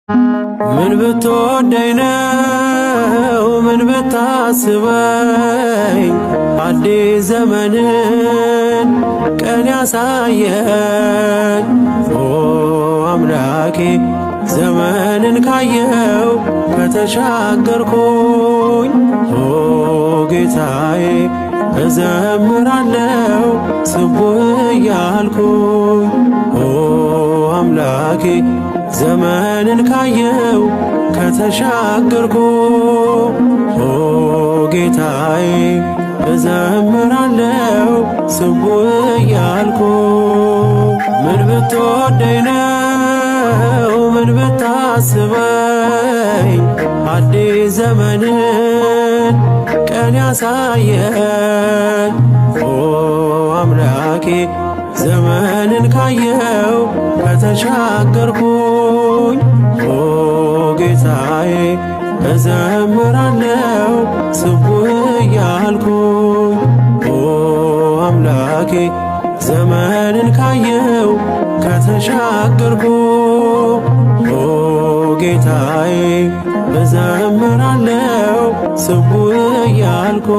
ምን ብትወደኝ ነው ምን ብታስበኝ አዲስ ዘመንን ቀን ያሳየኝ? ኦ አምላኬ ዘመንን ካየው ከተሻገርኩኝ፣ ኦ ጌታዬ እዘምራለሁ ስቡህ እያልኩኝ። ኦ አምላኬ ዘመንን ካየው ከተሻገርኩ፣ ኦ ጌታዬ እዘምራለሁ ስቡህ እያልኩ። ምን ብትወደኝ ነው ምን ብታስበኝ አዲስ ዘመንን ቀን ያሳየኝ? ኦ አምላኬ ዘመንን ካየው ከተሻገርኩኝ፣ ኦ ጌታዬ እዘምራለሁ ስቡህ እያልኩኝ። ኦ አምላኬ ዘመንን ካየው ከተሻገርኩ፣ ኦ ጌታዬ እዘምራለሁ ስቡህ እያልኩ።